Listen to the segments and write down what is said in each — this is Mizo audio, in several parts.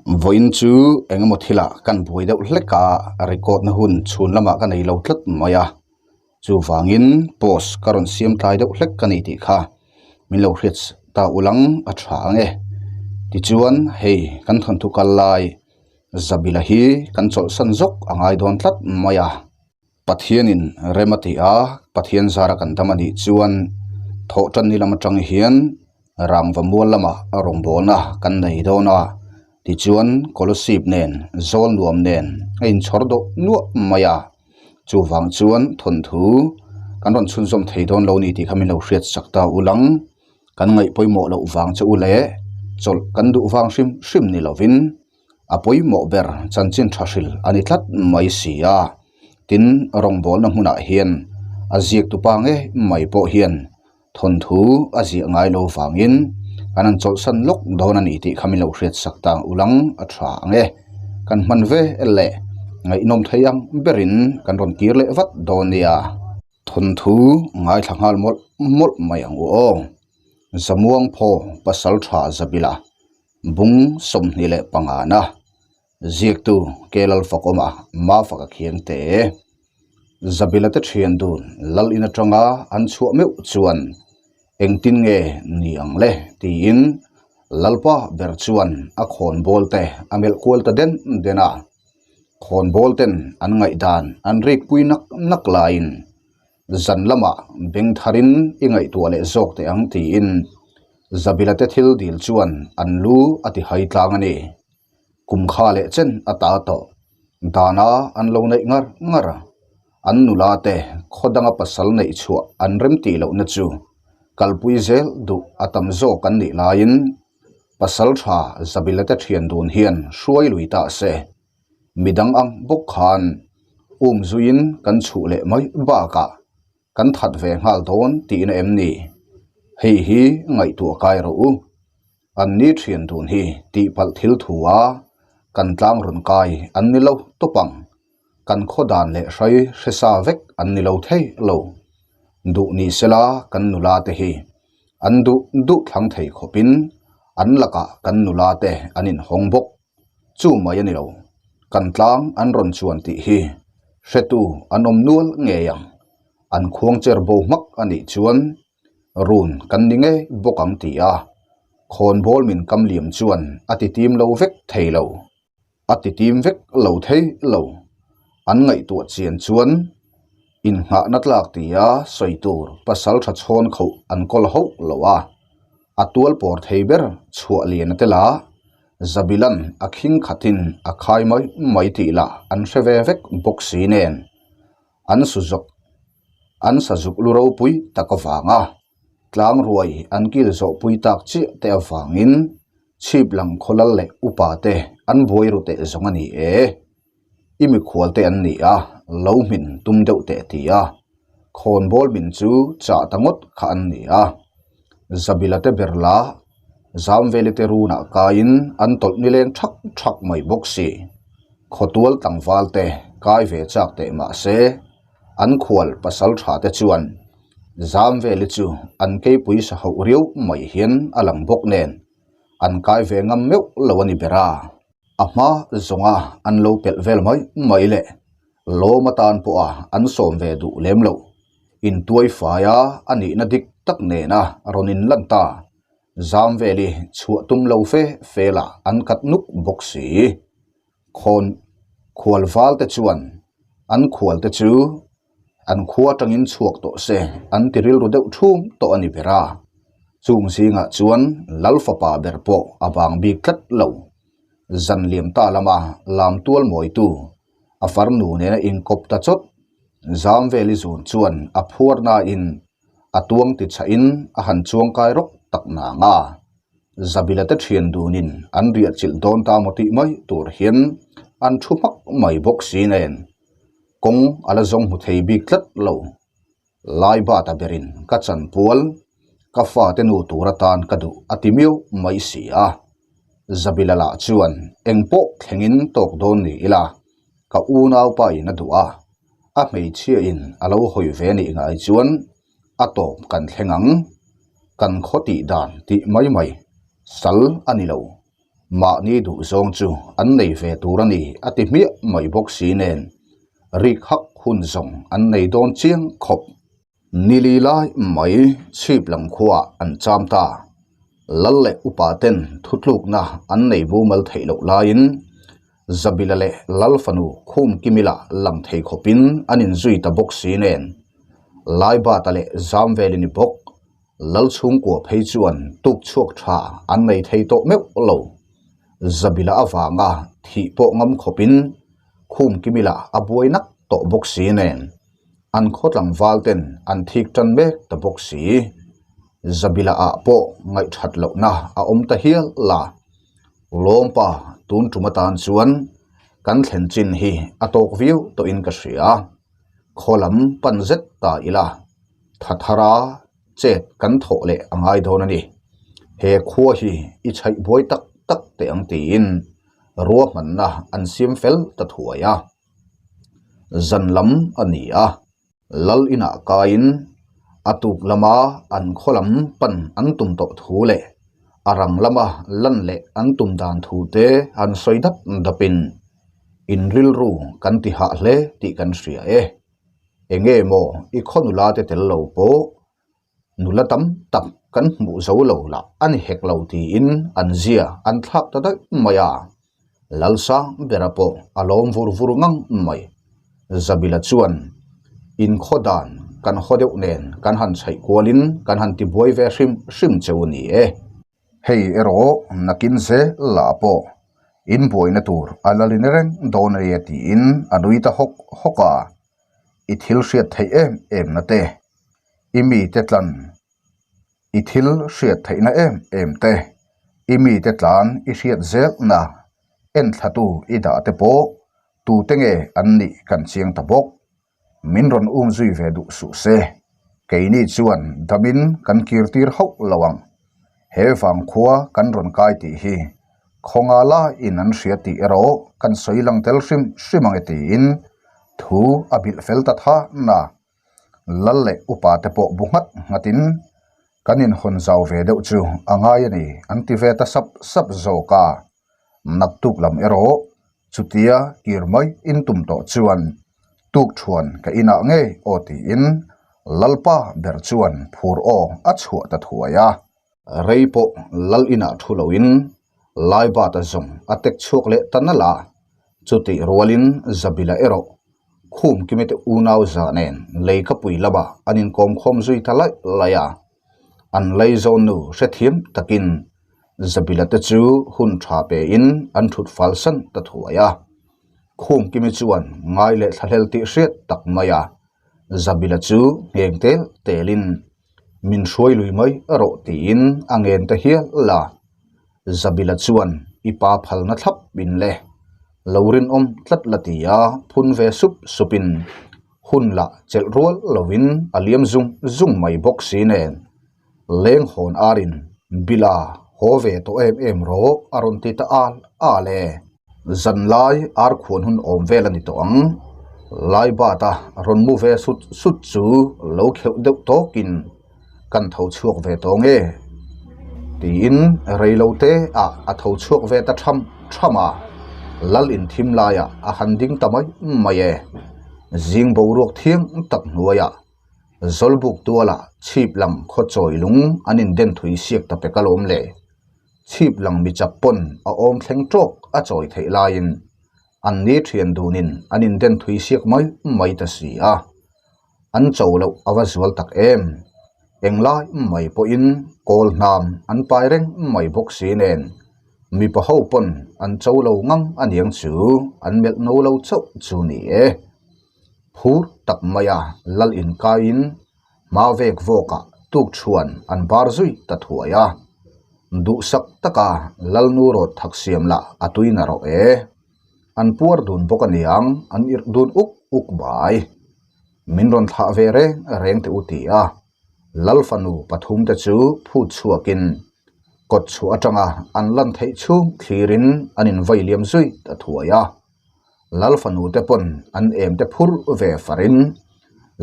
Vawiin chu engemaw thilah kan buai deuh hlek a, record na hun chhun lamah ka nei lo tlat mai a, chuvangin post ka rawn siam tlai deuh hlek ka ni tih kha min lo hriat ta ulang a tha ang e. Tichuan hei kan thawnthu kal lai Zabila hi kan chawlhsan zawk a ngai dawn tlat mai a. Pathianin rem a ti a, Pathian zara kan dam a nih chuan thawhtanni lam atang hian rangva mual lamah rawngbawlna kan nei dawn a, tichuan Kolosip nen zawl nuam nen a inchhawr dawh nuah mai a, chuvang chuan thawnthu kan rawn chhunzawm thei dawn lo ni tih kha min lo hriat sak ta ulang, kan ngaih pawimawh loh vang che u leh chawlh kan duh vang hrim hrim ni lovin. A pawimawh ber chanchin tha hril a ni tlat mai si a, tin rawngbawlna hmunah hian a ziak tupa nge mai pawh hian thawnthu a ziah ngai lo vangin kan han chawlhsan lawk dawn a ni tih kha min lo hriat sak tang ulang a tha ang e. Kan hman ve leh ngaihnawm thei ang berin kan rawn kir leh vat dawn nia. Thawnthu ngaithla nghal mawlh mawlh mai ang u aw. Zamuang phaw pasal tha Zabila. Bung 25 na ziaktu Kelal Fakawma Mafaka khiang te Zabila te thian dun lal in atanga an chhuah meuh chuan engtin nge ni ang le tiin Lalpa ber chuan a khawnbawl te a melh kual ta den den a, khawnbawl ten an ngaihdan an rik pui nak nak laiin Zan lamah beng tharin i ngaihtuah leh zawk teh ang tiin Zabila te thil dil chuan an lu a ti hai tlang a ni. Kum kha leh chen a ta tawh. Dana an lo neih ngar ngar a, an nula te khaw danga pasal neih chhuah an rem tih lohna chu kalpui zel duh a tam zawk an nih laiin pasal tha Zabila te thian dun hian hruai lui ta se. Midang ang bawk khan um zuiin kan chhuh leh mai bakah kan that ve nghal dawn tihna em ni? Hei hi ngaihtuah kai rawh u. An ni thian dun hi tihpalh thil thu a kan tlang rawn kai an ni lo tawp ang. Kan khaw dan leh hrai hre sa vek an ni lo thei lo. Duh ni sela kan nula te hi an duh duh thlang thei khawpin an lakah kan nula te an inhawng bawk. Chu mai a ni lo, kan tlang an rawn chuan tih hi hretu an awm nual ngei ang. An khuang cher bo hmak a nih chuan run kan ni ngei bawk ang ti a, khawnbawl min kam liam chuan a ti tim lo vek thei lo. A ti tim vek lo thei lo. An ngaihtuah chian chuan inngahna tlak tia sawi tur pasal tha chhawn khoh an kawl hauh lo a, a tual pawr thei ber chhuah lian a tel a, Zabilan a khing khatin a khai mai mai tih lah an hre ve vek bawk si nen an suzuk an sazuk lu ropui tak avanga tlang ruai an kil zawh pui tak chiah te avangin chhip lang khawlal leh upa te an buai ru teh zawng a ni e. I mikhual te an ni a, lo hmin tum deuh teh ti a, khawnbawl min chu chah ta ngawt kha an ni a. Zabila te ber la, Zamveli te runah kaiin an tawlh nileng thak thak mai bawk si. Khawtual tlangval te kai ve chak teh mah se, an khual pasal tha te chuan Zamveli chu an keipui sa hauh riau mai hian a lang bawk nen, an kai ve ngam meuh lo a ni ber a. A hma zawnga an lo pelh vel mai mai leh lawm atan pawha an sawm ve duh lem loh intuai faia a nihna dik tak nena rawn inlan ta. Zam veli chhuah tum lo fe felah an kat nuk bawk si. Khawn khual val te chuan an khual te chu an khua atangin chhuak tawh se an ti rilru deuh thum tawh a ni ber a. Chung zingah chuan Lal fapa ber pawh a vang bik tlat lo. Zan liam ta lama lam tual mawitu a farnu nena inkawp ta chawt zam veli zun chuan a phuar nain a tuang ti chhahin a han chuang kai rawk tak nang a. Zabila te thian dunin an riah chilh dawn ta maw tih mai tur hian an thu hmak mai bawk si nen kawng a la zawng hmu thei bik tlat lo. Lai bata berin ka chanpual, ka fate nu tur atan ka duh a ti miau mai si a. Zabila lah chuan engpawh thlengin tawk dawn ni ila, ka unaupa in a duh a, a hmeichhia in a lo hawi ve nih ngai chuan a tawp kan thleng ang, kan khaw tih dan tih mai mai sal a ni lo. Mahni duhzawng chu an nei ve tur a ni a ti hmiah mai bawk si nen, rik hak hun zawng an nei dawn chiang khawp. Nili lai mai chhip lam khuaah an cham ta. Lal leh upa ten thutlukna an nei mumal theih loh laiin Zabila leh Lal fanu khum kimila lang thei khawpin an inzui ta bawk si nen, Laibata leh Zamveli ni bawk Lal chhungkua phei chuan tuk chhuak tha an nei thei tawh meuh lo. Zabila avanga thih pawh ngam khawpin khum kimila a buai nak tawh bawk si nen, an khaw tlangval ten an thik tan mek ta bawk si. Zabila ah pawh ngaihthat lohna a awm ta hial la. Lawmpa tun tum atan chuan kan thlen chin hi a tawk viau tawhin ka hria. Khaw lam pan zet ta ila tha thara chet kan thawh leh a ngai dawn a ni. He khua hi i chhaih buai tak tak teh ang tiin ruahmanna an siam fel ta thuai a. Zan lam a ni a, Lal inah kaiin a tuk lama an khaw lam pan an tum tawh thu leh a rang lama lan leh an tum dan thu te han sawi dap dapin in rilru kan ti hah hle tih kan hria e. Enge maw i khaw nula te tel lo pawh Nula tam tak kan hmuh zo lo lah a ni hek lo tiin an zia an thlak ta daih mai a, Lalsang bera pawh a lawm vur vur ngang mai. Zabila chuan inkhaw dan kan haw deuh nen kan han chhaih kualin kan han tibuai ve hrim hrim cheu ni e. Hei erawh nakin zel lah pawh inbuaina tur a la rin reng dawn a nia tiin a nui ta hawk hawk a, i thil hriat theih em em na te. I mite tlan, i thil hriat theihna em em te, i mite tlan i hriat zelna enthlatu i dah te pawh tute nge an nih kan chiang ta bawk. Min rawn um zui ve duh suh se, keini chuan damin kan kir tir hauh lo ang. He vangkhua kan rawn kai tih hi khawnga laiin an hria tih erawh kan sawi lang tel hrim hrim ang e tiin thu a bilh fel ta thana. Lal leh upa te pawh bu nghat nghatin kan inhawn zau ve deuh chu a ngai a ni an ti ve ta sap sap zawk a. Naktuk lam erawh chutia kir mai in tum tawh chuan tuk thuan ka inah ngei aw tiin Lalpa ber chuan phur aw a chhuah ta thuai a. Rei pawh Lal inah thu loin Laibata zawng a tek chhuak leh ta nalh a, chutih rualin Zabila erawh Khum Kimite unau za nen lei ka pui lamah an inkawm khawm zui ta laih laih a, an lei zawn nu hrethiam takin Zabila te chu hun tha pein an thut fal san ta thuai a. Khum Kimi chuan ngai leh thlahlel tih hriat tak mai a, Zabila chu ngheng tel telin min hruai lui mai rawh tiin a ngen ta hial la. Zabila chuan i pa phalna thlap in le, lo rinawm tlat la ti a phun ve sup supin hun la chelh rual lovin a liam zung zung mai bawk si nen leng hawn arin Bila haw ve tawh em em rawh a rawn ti ta al al e. Zanlai ar khuan hun awm vel a ni tawh ang. Laibata rawn mu ve sut sut chu lo kheuh deuh tawkin kan tho chhuak ve tawh nge? Tiin reilo te ah a tho chhuak ve ta tham tham a, lal inthim laiah a han ding ta mai mai e. Zing boruak thiang tak hnuaiah Zawlbuk tualah chhip lang khaw chawi lung an inden thui siak ta pek alawm le. Chhip lang mi chak pawn a awm thleng tawk a chawi theih laiin an ni thian dunin an inden thui siak mai mai ta si a. An cho loh a va zual tak em? Englai mai pawhin kawl hnam an pai reng mai bawk si nen mipa ho pawn an cho lo ngang aniang chu an melh no lo chauh chu ni e. Phur tak maia lal inkaiin hma vek vawkah tuk chhuan an bar zui ta thuai a. Duhsak taka lalnu rawt thak siam lah a tui na rawh e. An puar dun bawk aniang an irh dun uk uk bai. Min rawn thlah ve reng reng teh u ti a, Lal fanu pathum te chu phut chhuakin kawt chhuah atanga an lan theih chhung thlirin an invai liam zui ta thuai a. Lal fanu te pawn an em te phur ve farin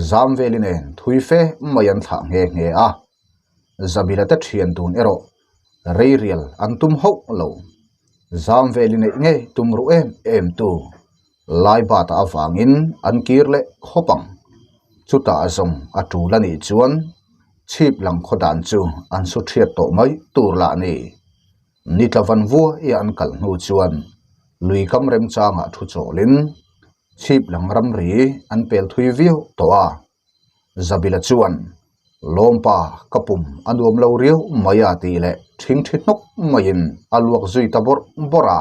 zam veli nen thui fe mai an thlah nghe nghe a. Zabila te thian dun erawh rei rial an tum hauh lo. Zam vel i neih ngei tum ruh em em tu Laibata avangin an kir leh khawp ang. Chutah zawng a tul a nih chuan chhip lang khaw dan chu an su thiat tawh mai tur lah ni. Nitla van vuaia an kal hnu chuan lui kam remchangah thu chawlin chhip lang ramri an pel thui viau tawh a. Zabila chuan, Lawmpa, ka pum a nuam lo riau mai a tih leh ṭhingṭhi hnawk maiin a luak zui ta bawrh bawrh a.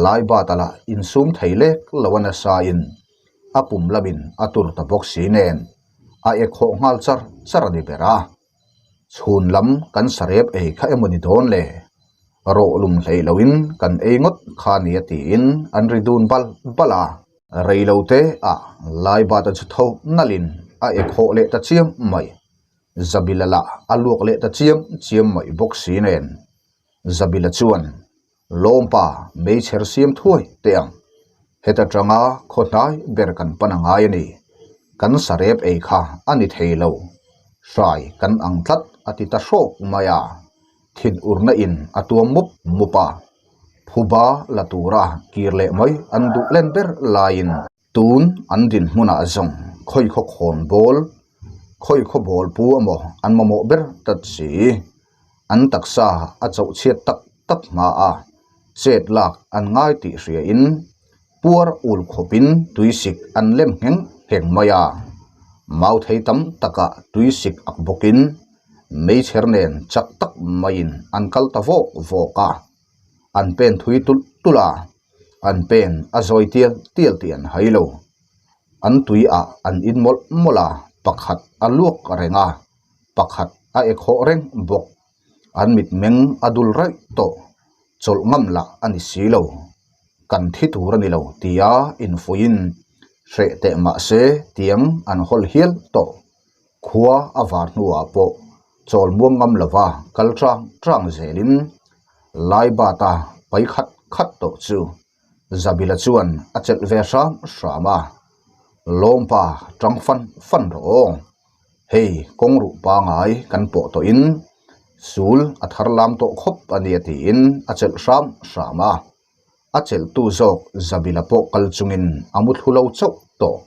Laibata lah insum thei lek lo a nasain a pum lamin a tur ta bawk si nen a ek hawh nghal char char a ni ber a. Chhun lam kan sarep ei kha emaw ni dawn le? Rawh lum hleih loin kan ei ngawt kha nia tiin an ri dun bal bal a. Rei lo te ah Laibata chu tho nalhin a ek hawh leh ta chiam mai. Zabila lah a luak leh ta chiam chiam mai bawk si nen. Zabila chuan, Lawmpa, meichher siam thuai teh ang. Heta tanga khaw hnai ber kan pan a ngai a ni. Kan sarep ei kha a ni thei lo. Hrai kan ang tlat a ti ta hrawk mai a. Thinurna in a tuam mup mup a. Phuba la tura kir leh mai an duh len ber laiin tun an dinhmunah zawng khawi khaw khawn bawl, khawi khaw bawl pu emaw an mamawh ber tlat si. An taksa a chauh chhiat tak tak hma a, chet lak an ngai tih hriain puar ul khawpin tuisik an lem ngheng ngheng mai a. Mau thei tam takah tuisik ak bawkin meichher nen chak tak maiin an kal ta vawk vawk a. An pen thui tulh tulh a, an pen a zawi tial tial tih an hai lo. An tui ah an in mawlh mawlh a, pakhat a luak reng a, pakhat a ek hawh reng bawk. An mitmeng a dul raih tawh, chawlh ngam lah a ni si lo. Kan thi tur a ni lo tia infuiin hreh teh mah se tiang an hawl hial tawh. Khua a var hnuah pawh chawl muang ngam lova kal tang tang zelin Laibata pai khat khat tawh chu Zabila chuan a chelh ve hram hram a, Lawmpa tang fan fan rawh aw, hei kawng ruh pangai kan pawh tawhin sul a thar lam tawh khawp a nia tiin a chelh hram hram a, a chelhtu zawk Zabila pawh kal chungin a mu thlu lo chauh tawh.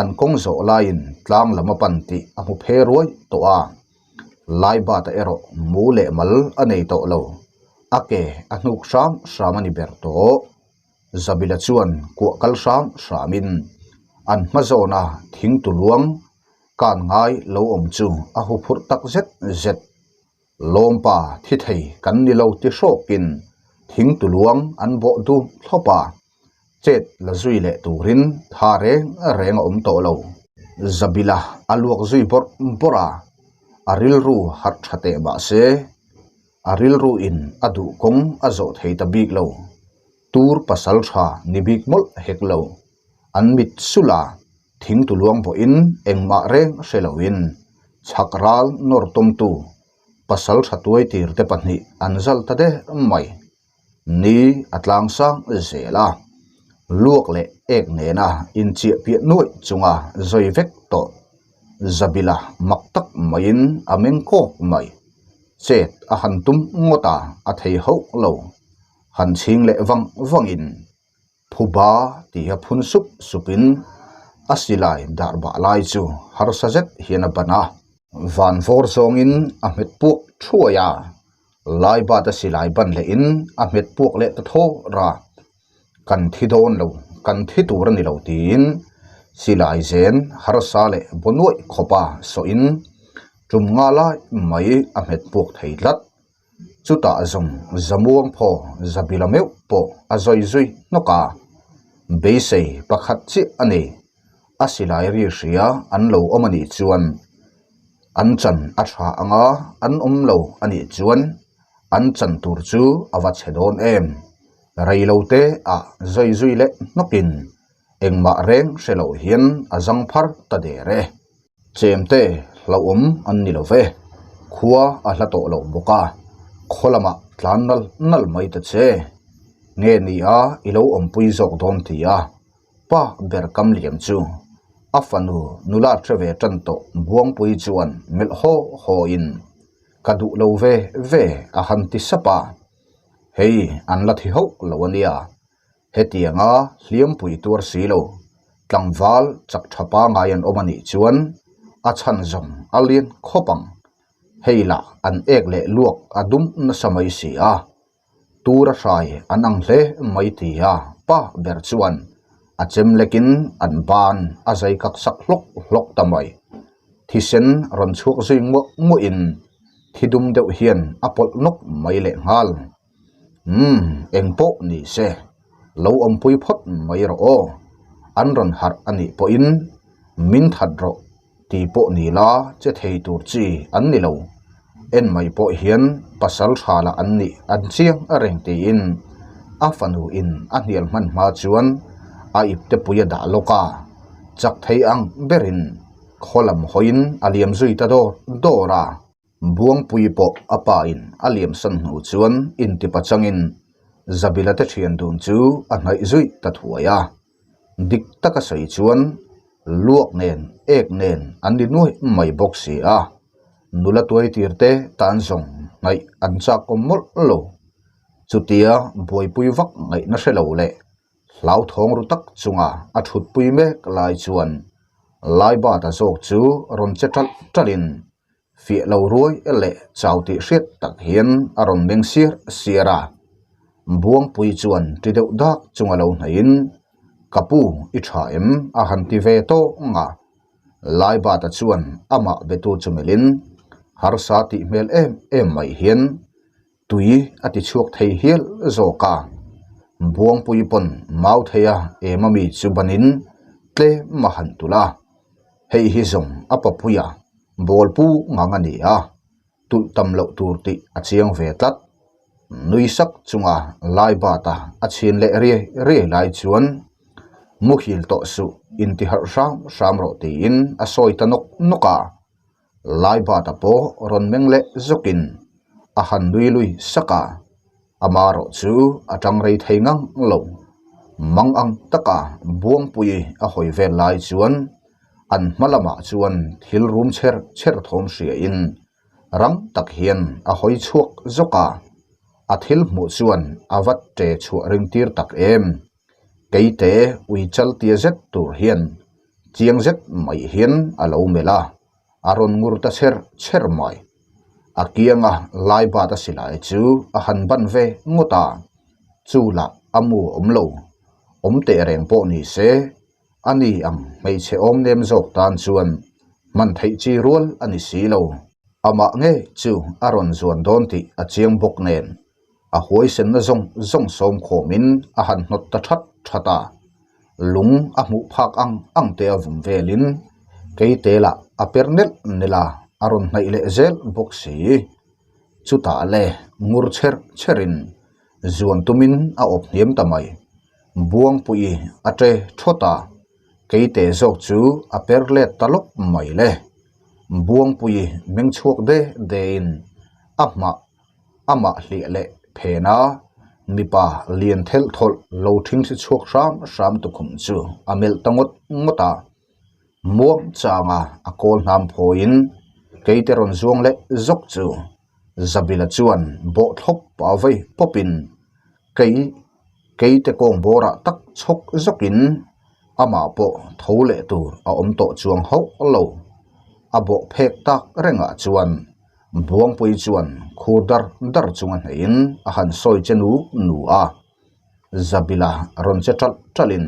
An kawng zawh laiin tlang lam a pan tih a hmu phe ruai tawh a, Laibata erawh mu leh mal a nei tawh lo, a ke a hnuk hram hram a ni ber tawh. Zabila chuan kuah kal hram hramin an hma zawna thing tuluang kan ngai lo awm chu a huphurh tak zet zet. Lawmpa thi thei kan ni lo ti hrawkin thing tuluang an bawh dum thlawp a. Chet la zui leh turin tha reng reng a awm tawh lo. Zabila a luak zui bawrh bawrh a, a rilru harh tha teh mah se, a rilru in a duh kawng a zawh thei ta bik lo. Tur pasal tha ni bik mawlh hek lo. An mit sulh a, thing tuluang bawhin engmah reng hre loin chhak ral nawr tawmtu pasal tha tuai tir te pahnih an zal ta der mai. Ni a tlang sang zel a, luak leh ek nena inchiah piah nuaih chunga zawi vek tawh. Zabila mak tak maiin a meng kawk mai. Chet a han tum ngawt a, a thei hauh lo. Han chhing leh vang vangin Phuba tiha phun sup supin a silai dar bah lai chu harsa zet hian a ban a. Van vawr zawngin a hmet puak thuai a, Laibata silai ban lehin a hmet puak leh ta thaw ra. Kan thi dawn lo, kan thi tur a ni lo tiin silai zen harsa leh baw nuaih khawpa sawhin tum nga lai mai a hmet puak thei tlat. Chutah zawng Zamuang phaw Zabila meuh pawh a zawi zui hnawk a, beisei pakhat chiah a ni. A silai ri hria an lo awm a nih chuan an chan a tha ang a, an awm lo a nih chuan an chan tur chu a va chhe dawn em. Rei lo te ah zawi zui leh hnawkin engmah reng hre loh hian a zang phar ta der e. Chemte hlauhawm an ni lo ve, khua a hla tawh lo bawk a, khaw lamah tlan nal nal mai ta che. Nge ni a i lo awmpui zawk dawn ti a, pa ber kam liam chu a fanu nula hre ve tan tawh Buangpui chuan melh haw haw in ka duh lo ve ve a han ti sap a. Hei an la thi hauh lo a nia. Hetianga hliampui tuar si lo, tlangval chak tha pangai an awm a nih chuan a chhan zawng a lian khawp ang. Hei lah an ek leh luak a dum nasa mai si a. Tura hrai an ang hle mai ti a pa ber chuan a chem lekin an ban a zai kak sak hlawk hlawk ta mai. Thisen rawn chhuak zui nguah nguahin thi dum deuh hian a pawlh nawk mai lehnghal. Umm eng pawh ni se lo awmpui phawt mai rawh aw, an rawn harh a nih pawhin min that rawh. Ti pawh ni la che thei tur chi an ni lo. En mai pawh hian pasal tha lah an nih an chiang a reng tiin a fanu in a hnial hman hma chuan a ipte pui a dah lawk a, chak thei ang berin khaw lam hawiin a liam zui ta dawr dawr a. Buangpui pawh a pa in a liam san hnu chuan intipa changin Zabila te thian dun chu a hnaih zui ta thuai a. Dik taka sawi chuan luak nen ek nen an ni nuai mai bawk si a, nula tuai tir te tan zawng hnaih an chak awm mawlh lo. Chutia buaipui vak ngaihna hre lo leh hlauthawng ru tak chunga a thutpui mek lai chuan Laibata zawk chu rawn che ṭalh ṭalhin Fiah lo ruai leh chau tih hriat tak hian a rawn meng siar siar a. Buangpui chuan ti deuh dak chunga lo hnaihin, Ka pu, i tha em? a han ti ve tawng a. Laibata chuan amah betu chu melhin, harsa tih hmel em em mai hian tui a ti chhuak thei hial zawk a. Buangpui pawn mau theia em ami chu banin tlem a han tulh a. Hei hi zawng a papuia ball pu ngang a ni a, tulh tam loh tur tih a chiang ve tlat. Nui sak chunga lai bata a chhin leh riai riai lai chuan muhil tawh suh intiharh hram hram rawh tiin a sawi ta nawk nawk a. Lai bata pawh rawn meng leh zawkin a han nui lui sak a, ama erawh chu a tang rei thei ngang lo. Mang ang taka Buangpui a hawi vel lai chuan an hma lamah chuan thil rum chher chher thawm hriain rang tak hian a hawi chhuak zawk a, a thil hmuh chuan a va ṭe chhuah ring tir tak em. Keite ui chal tia zet tur hian chiang zet mai hian a lo melh a, a rawn ngur ta chher chher mai. A kianga lai bat a silai chu a han ban ve ngawt a, chu lah a mu awm lo, awm teh reng pawh ni se, a ni ang hmeichhe awm nem zawk tan chuan hman theih chi rual a ni si lo. Amah ngei chu a rawn zuan dawn tih a chiang bawk nen, a huaisenna zawng zawng sawm khawmin a han hnawt ta that that a, lung a hmuh phak ang ang te a vum velin keite lah a per nelh nelh a, a rawn hnaih leh zel bawk si. Chutah le ngur chher chherin zuan tumin a awp hniam ta mai. Buangpui a ṭe thawt a, keite zawk chu a per let ta lawk mai le. Buangpui meng chhuak de dein a hmah Amah hliah leh phena mipa lian thelh thawlh lo thingthli chhuak hram hram tukhum chu a melh ta ngawt ngawt a. Muang changa a kawl hnam phawiin keite rawn zuang leh zawk chu Zabila chuan bawh thlawp pah vei pawpin kei keite kawng bawrah tak chhawk zawkin amah pawh tho leh tur a awm tawh chuang hauh lo. A bawh phek tak rengah chuan Buangpui chuan khur dar dar chunga hneihin a han sawi che nu nu a, Zabila rawn che ṭalh ṭalhin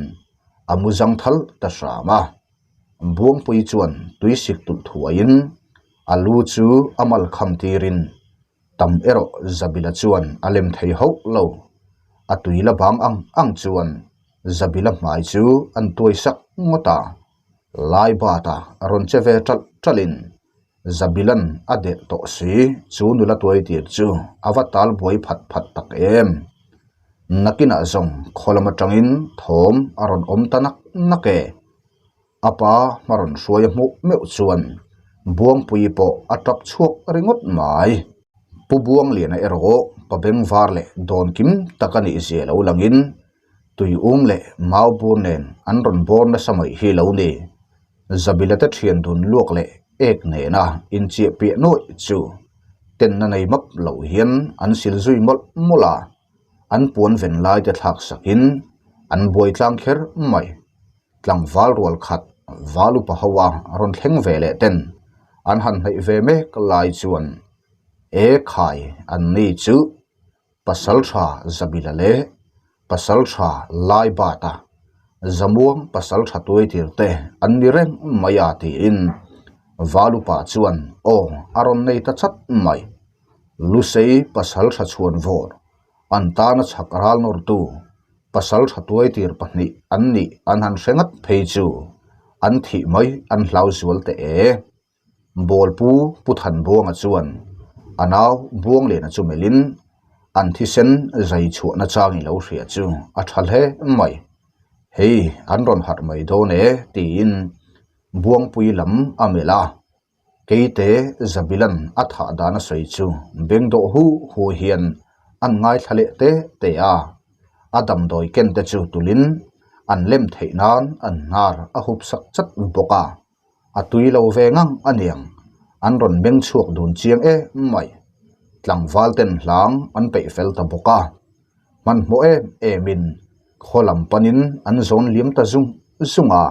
a mu zang thal ta hram a. Buangpui chuan tuisik tulh thuaiin a lu chu a mal kham tirin tam erawh Zabila chuan a lem thei hauh lo. A tui la bang ang ang chuan Zabila hmai chu an tuai sak ngawt a, lai bata rawn che ve ṭalh ṭalhin Zabilan a delh tawh si, chu nula tuai tir chu a va tal buai phat phat tak em. Nakinah zawng khaw lam atangin thawm a rawn awm ta nak nak e. A pa hma rawn hruai a hmuh meuh chuan Buangpui pawh a tap chhuak ringawt mai. Pu Buangliana erawh pa bengvar leh dawn kim tak a nih zia lo langin Tuium leh Maubur nen an rawn bawr nasa mai hi lo ni. Zabila te thian dun luak leh ek nena inchiah piah nuaih chu tenna nei map lo hian an sil zui mawlh mawlh a. An puan ven lai te thlak sakin an buai tlang kher mai. Tlangval rual khat val upa ho a rawn thleng ve leh ten an han hnaih ve mek lai chuan e khai an ni chu Pasaltha Zabila leh Pasaltha Laibata Zamuang Pasaltha tuaitir te an ni reng mai a tiin val upa chuan aw a rawn nei ta chat mai. Lusei Pasaltha chhuanvawr an tana chhak ral nawrtu Pasaltha tuaitir pahnih an nih an han hre ngat phei chu an thih mai an hlau zual teh e. Bawlpu Pu Thanbuanga chuan a nau Buangliana chu melhin an thisen zai chhuahna chang i lo hria chu a tha hle mai. Hei an rawn harh mai dawn e tiin Buangpui lam a melh a. Keite Zabilan a thah dan a sawi chu beng dawh hu hu hian an ngaithla leh te te a. A damdawi ken te chu tulin an lem theih nan an hnar a hup sak chat bawk a. A tui lo ve ngang a niang, an rawn meng chhuak dun chiang em mai. Tlangval ten hlang an peih fel ta bawk a, hmanhmawh em emin khaw lam panin an zawn liam ta zung zung a.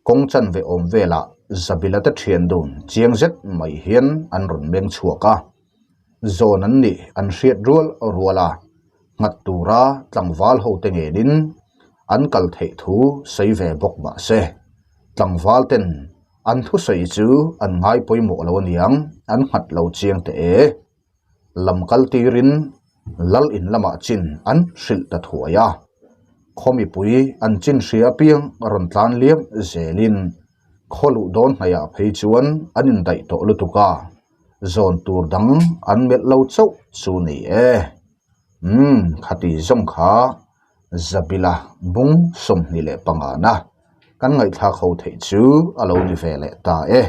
Kawng chanve awm velah Zabila te thian dun chiang zet mai hian an rawn meng chhuak a, zawn an nih an hriat rual rual a, nghat tura tlangval hote ngenin an kal theih thu sawi ve bawk mah se. Tlangval ten an thusawi chu an ngai pawimawh lo aniang an nghat lo chiang teh e. Lam kal tirin lal in lamah chin an hrilh ta thuai a. Khaw mipui an chin hria apiang rawn tlan liam zelin khaw luh dawn hnaihah phei chuan an indaih tawh lutuk a, zawn tur dang an melh lo chauh chu ni e. Umm khati zawng kha Zabila bung 25 na kan ngaihthlak ho theih chu a lo ni ve leh ta e.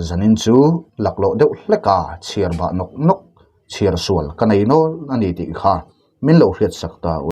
Zanin chu laklawh deuh hlek a chhiar bah nawk nawk chhiar sual ka nei nawl a ni tih kha min lo hriatsak ta u.